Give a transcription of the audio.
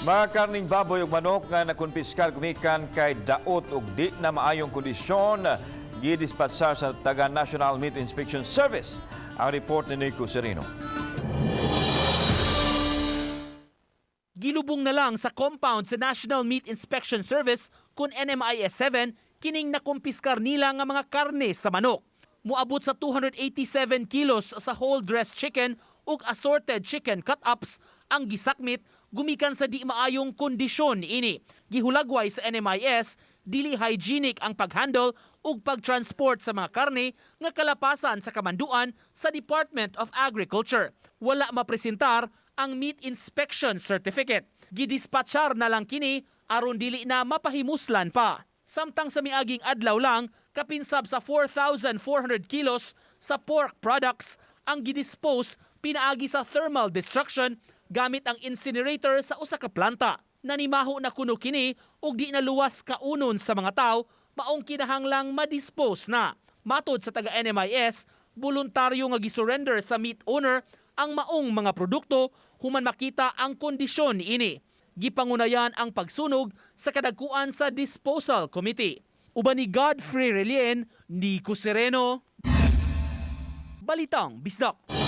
Mga karning baboy ug manok nga nakumpiskar gumikan kay daot ug di na maayong kondisyon gidispatsar sa taga National Meat Inspection Service. Ang report ni Nico Sereno. Gilubong na lang sa compound sa National Meat Inspection Service kung NMIS 7 kining nakumpiskar nila nga mga karne sa manok. Muabot sa 287 kilos sa whole dressed chicken ug assorted chicken cut-ups ang gisakmit gumikan sa di maayong kondisyon niini. Gihulagway sa NMIS, dili hygienic ang paghandle ug pagtransport sa mga karne nga kalapasan sa kamanduan sa Department of Agriculture. Wala mapresentar ang meat inspection certificate. Gidispatchar na lang kini aron dili na mapahimuslan pa. Samtang sa miaging adlaw lang, kapinsab sa 4,400 kilos sa pork products ang gidispose pinaagi sa thermal destruction gamit ang incinerator sa usa ka planta. Nanimaho na kuno kini ug di na luwas kaunon sa mga tao, maong kinahanglang madispose na. Matod sa taga NMIS, voluntaryo nga gisurrender sa meat owner ang maong mga produkto human makita ang kondisyon niini. Gipangunayan ang pagsunog sa kadagkuan sa disposal committee. Uban ni Godfrey Relien, Nico Sereno, Balitang Bisdak.